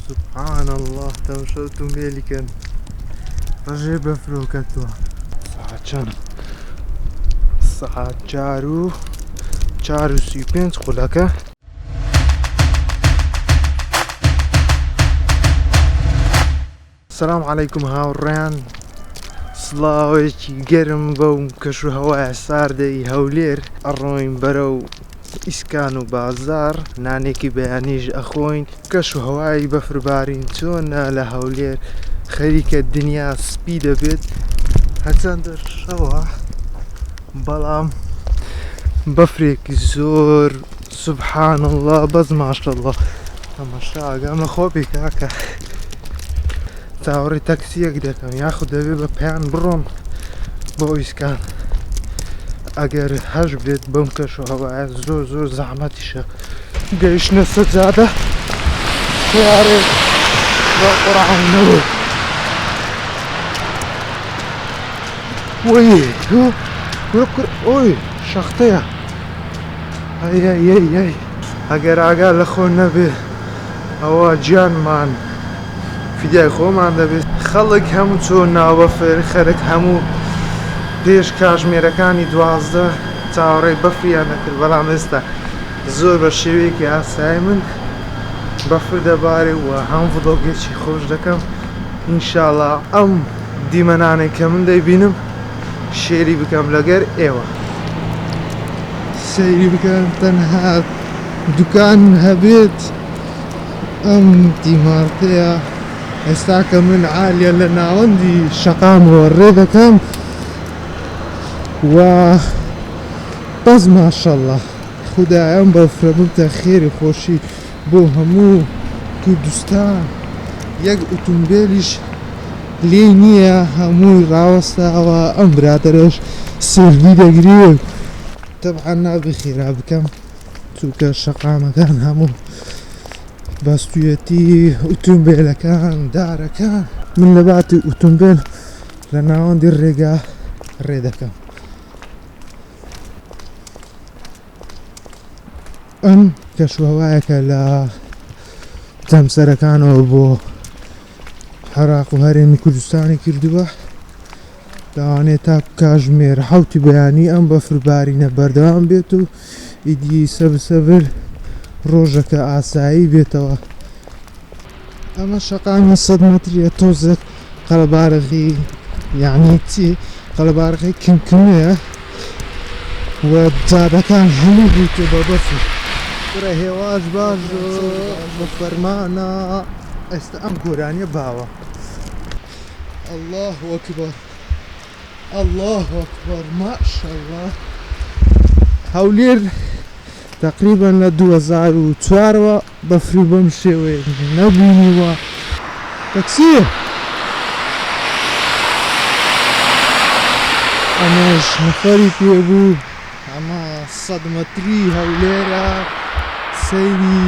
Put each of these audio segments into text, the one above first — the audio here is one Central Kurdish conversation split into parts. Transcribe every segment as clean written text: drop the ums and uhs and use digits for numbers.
سبحان اللە تەماشا ئۆتۆمبێلی کەن ڕژێ بەفرۆکەتوە. سەعات چەنە؟ سەعات چار و 4:35 خولەکە. سلام علیکم هاوڕێیان سڵاوێکی گەرم بەو کەش و هەوایە ساردەی هەولێر ئەڕۆین بەرەو ئیسکان و بازاڕ نانێکی بەیانیش ئەخۆین کەش و هەوای بەفربارین چۆنە لە هەولێر خەریکە دنیا سپی دەبێت هەرچەندە شەوە بەڵام بەفرێکی زۆر سبحان اللە بەس ماشەڵڵە تەمەشا ئاگام لە خۆ بێ کاکە چاوەڕێی تەکسیەک دەکەم یاخود دەبێ بە پێیان بڕۆم بۆ ئیسکان ئەگەر هەش بێت بەم کەش و هەوایە زۆر زۆر زەحمەتیشە گەیشتنە سەجادە سیارێک بە قورعان نەبوو وەی ئۆی شەختەیە ئەی ئەی ئەی ئەی ئەگەر ئاگا لە خۆ نەبێ ئەوە گیانمان فیدای خۆمان دەبێت. خەڵک هەموو چۆن ناوبەفر خەرک هەموو پێش کاژمێرەکانی 12 چاوەڕێی بەفریان دەکرد بەڵام ئێستا زۆر بە شێوەیەکی ئاسایی من بەفر دەبارێ و هەم ڤڵۆگێکی خۆش دەکەم ئینشاڵا ئەم دیمەنانەی کە من دەیبینم شێری بکەم لەگەر ئێوە. سەیری بکەن تەنها دوکان هەبێت ئەم دیمارتەیە ئێستا کە من عالیە لە ناوەندی شەقامەوە ڕێ دەکەم و بەس ماشەڵڵا خودایە ئەم بەفرە ببتە خێری خۆشی بۆ هەموو کوردستان یەک ئوتومبێلیش لێی نییە هەمووی ڕاوەستاوە ئەم برادەرەش سێلفی دەگرێ تەبعەن نابێ خێرا بکەم چونکە شەقامەکان هەموو بەستویەتی ئوتومبێلەکان دارەکان من لە باتی ئوتومبێل لە ناوەندی ڕێگا ڕێ دەکەم ئەم کەشوهەوایەکە لە جەمسەرەکانەوە بۆ عێراق و هەرێمی کوردستانی کردووە لەوانەیە تا کاژمێر حوتی بەیانی ئەم بەفربارینە بەردەوام بێت و ئیدی سەبر سەبر ڕۆژەکە ئاسایی بێتەوە ئەمە شەقامی 100 مەتریە تۆزێک قەرەبارغی یعنی چی قەرەبارغی کمکمەیە و جادەکان هەموو بوویتە بە بەفر کوڕە هێواش باش بە فەرمانە ئێستا ئەم گۆرانیە باوە الله اکبر الله اکبر ماشاءالله هەولێر تقریبا لە 2004ەوە بەفری بەم شێوەیە نەبینیوە تەکسی ئەمەش نەفەری پێبوو ئەمە 100 مەتری هەولێرە سەیری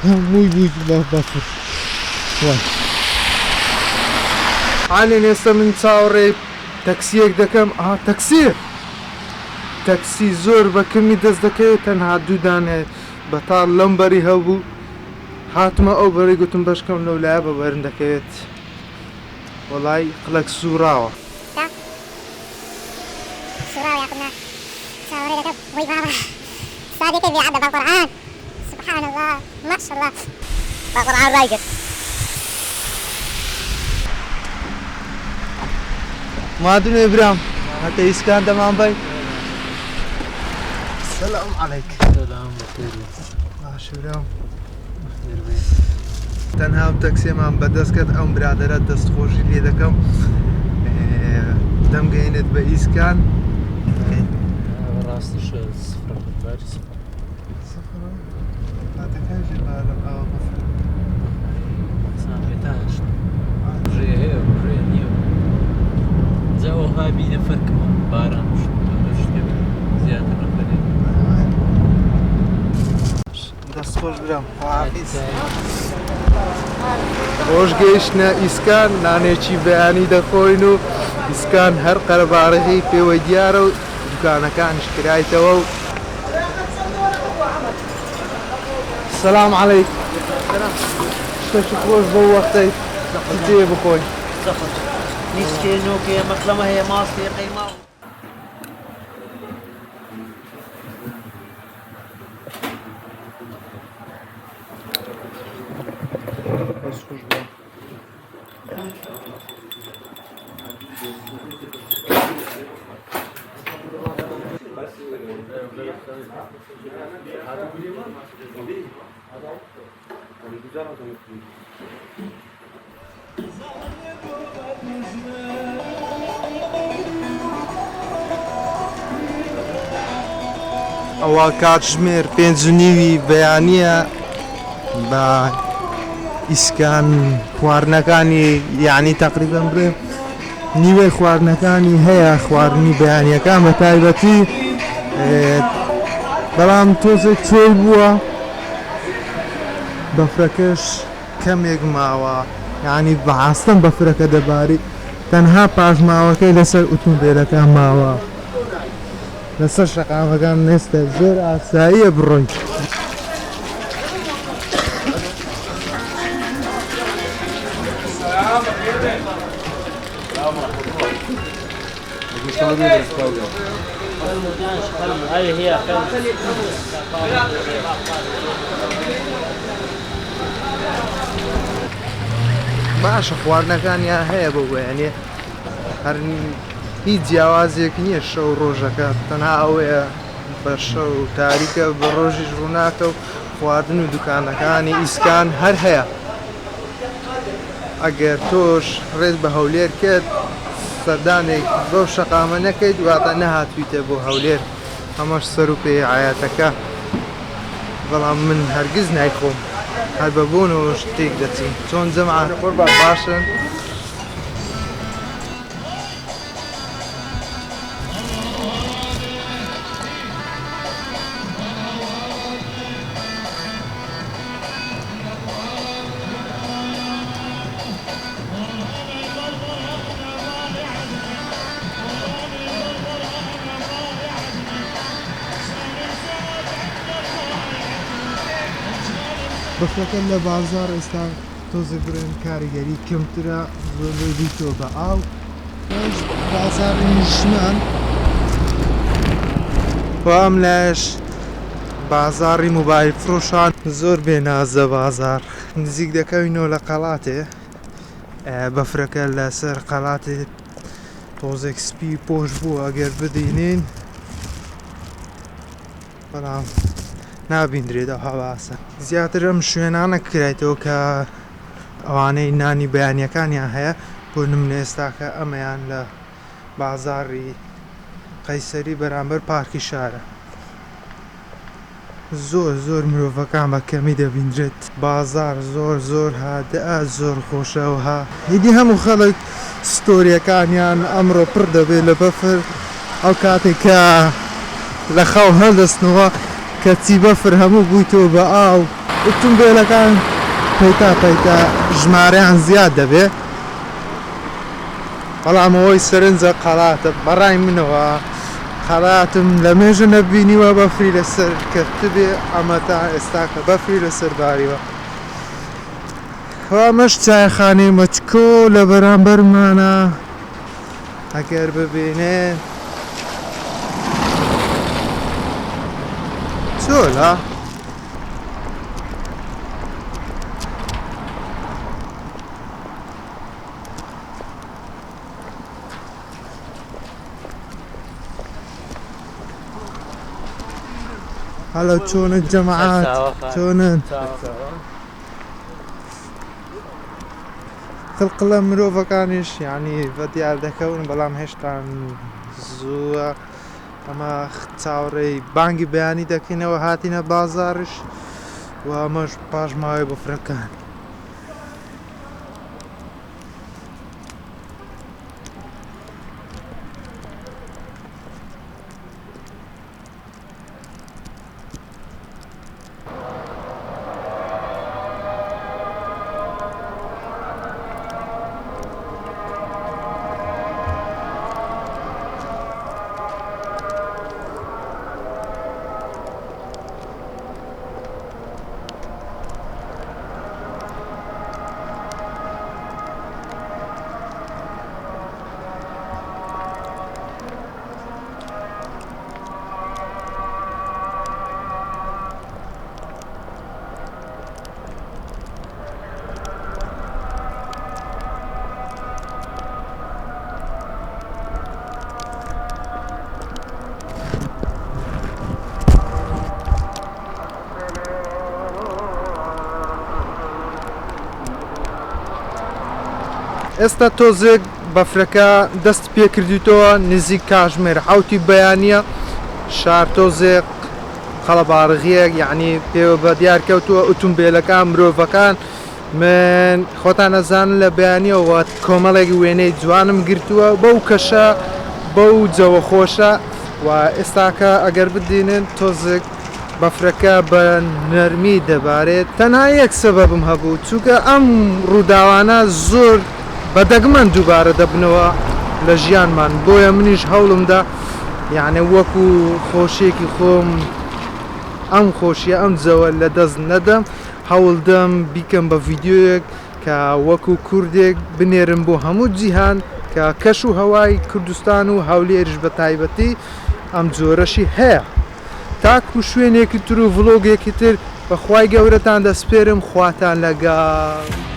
هەمووی بوویت بە بەفر وای. عالین ئێستا من چاوەڕێی تەکسیەک دەکەم ئا تەکسی تەکسی زۆر بە کەمی دەست دەکەوێت تەنها دوو دانە بەتاڵ لەم بەری هەبوو هاتمە ئەو بەری گوتم بەشکەم لەو لایە بە بەرم دەکەوێت وەڵای قلەک سوڕاوە. تا سوڕاوە یاخود نا چاوەڕێ دەکەم وەی بابە سادێکەی بێ عەدە بەقورعان سبحان اللە ماشاءاللە. بەقورعان ڕایگرت. مادونێ برام هەتە ئیسکان دەمان بای سلام علیک سلام بەخێر بێی. باشە برام بەخێر بێی. تەنها ئەم تەکسیەمان بەدەست کەت ئەم برادەرە دەست خۆشی لێ دەکەم دەمگەینێت بە ئیسکان. بەڕاستیش سفرە باری سفرە. سفرە کاتەکەش بارم ئاوا بەفرە. قسان بێ تا هەشت. ڕێ هەیە و ڕێ نییە و جا ئەوها بینە فەرکمە باران و شت شتێک زیاتر نەفەرێ. دەست خۆش برام خواحافیز. ڕۆژ گەیشتنە ئیسکان نانێکی بەیانی دەخۆین و ئیسکان هەر قەرەباڵغی پێوەی دیارە و دوکانەکانیش کرایتەوە و سلام علیک. شتێکی خۆش بەو وەختەی چی بخۆی؟ نیسکێ نۆکێ مەقلەمە هەیە ماست هەیە قەیماغ. ئەوە کاتژمێر 5:30ی بەیانییە بە ئیسکان خواردنەکانی یعنی تقریبا بڵێ نیوەی خواردنەکانی هەیە، خواردنی بەیانیەکان بە تایبەتی، بەڵام تۆزێک چۆل بووە، بەفرەکەش کەمێک ماوە، یعنی بە ئاستەم بەفرەکە دەباری، تەنها پاشماوەکەی لەسەر ئۆتۆمبیلەکان ماوە، لەسەر شەقامەکان نێستە زۆر ئاساییە بڕۆی. باشە خواردنەکانیان هەیە بۆ بەیانێ، هەر هیچ جیاوازێک نییە شەو ڕۆژەکە، تەنها ئەوەیە بە شەو تاریکە بە ڕۆژیش ڕووناکە و خواردن و دوکانەکانی ئیسکان هەر هەیە. ئەگەر تۆش ڕێز بە هەولێر کرد سەردانێک بەو شەقامە نەکەیت واتە نەهاتویتە بۆ هەولێر. ئەمەش سەر و پێی عیاتەکە، بەڵام من هەرگیز نایخۆم، هەر بە بۆنەوە شتێک دەچین. چۆن جەماعەت باشن؟ بەفرەکە لە بازاڕ ئێستا تۆزێ برێن کاریگەری کەمترە، زۆربەی بیتەوە بە ئاو. بازاڕی نیشتمان و ئەم لایەش بازاڕی مۆبایل فرۆشان زۆر بێنازە بازاڕ. نزیک دەکەوینەوە لە قەڵاتێ، بەفرەکە لەسەر قەڵاتێ تۆزێک سپی پۆش بوو ئەگەر بدینین، بەڵام نابیندرێت ئەو هەواسە. زیاتر ئەم شوێنانە کرایتەوە کە ئەوانەی نانی بەیانیەکانیان هەیە، بۆ نمونە ئێستاکە ئەمەیان لە بازاڕی قەیسەری بەرامبەر پارکی شارە. زۆر زۆر مرۆڤەکان بە کەمی دەبیندرێت. بازاڕ زۆر زۆر هادئە، زۆر خۆشەوە. ئیدی هەموو خەڵک ستۆریەکانیان ئەمڕۆ پڕ دەبێت لە بەفر، ئەو کاتێک کە لە خەو هەڵدەستنەوە کەچی بەفر هەموو بوویتەوە بە ئاو. ئۆتۆمبیلەکان پەیتا پەیتا ژمارەیان زیاد دەبێت، بەڵام ئەوەی سەرنجە قەڵاتە. بەڕای منەوە قەڵاتم لە مێژە نەبینیوە بەفری لەسەر کەوتبێ، ئەمە تا ئێستا کە بەفری لەسەر باریوە. ئەمەش چایخانەی مەچکۆ لە بەرامبەرمانە، ئەگەر ببینێ چۆلە. هەلۆ چۆنن جەماعەت؟ چۆنن؟ قڵقلە مرۆڤەکانیش یعنی بە دیار دەکەون، بەڵام هێشتان زووە. ئەمە چاوەڕێی بانگی بەیانی دەکەینەوە، هاتینە بازاڕیش و ئەمەش پاش ماوەی بەفرەکان. ئێستا تۆزێک بەفرەکە دەست پێکردیتەوە نزیک کاژمێر حوتی بەیانە شار تۆزێک قەڵەباڵغیەک یعنی پێوە بە دیار کەوتووە ئوتومبیلەکان مرۆڤەکان. من خۆتان ئەزانن لە بەیانیەوە کۆمەڵێک وێنەی جوانم گرتووە بەو کەشە بەو جەوە خۆشە و ئێستاکە ئەگەر بدینن تۆزێک بەفرەکە بە نەرمی دەبارێت. تەنها یەک سەبەبم هەبوو چونکە ئەم ڕووداوانە زۆر بە دەگمەن دووبارە دەبنەوە لە ژیانمان، بۆیە منیش هەوڵمدا یعنی وەکو خۆشیەکی خۆم ئەم خۆشیە ئەم جەوە لە دەست نەدەم، هەوڵدەم بیکەم بە ڤیدیۆیەک کە وەکو کوردێک بنێرم بۆ هەموو جیهان کە کەش و هەوای کوردستان و هەولێریش بە تایبەتی ئەم جۆرەشی هەیە. تاکو شوێنێکی تر و ڤلۆگێکی تر بە خوای گەورەتان دەسپێرم، خواتان لەگەڵ.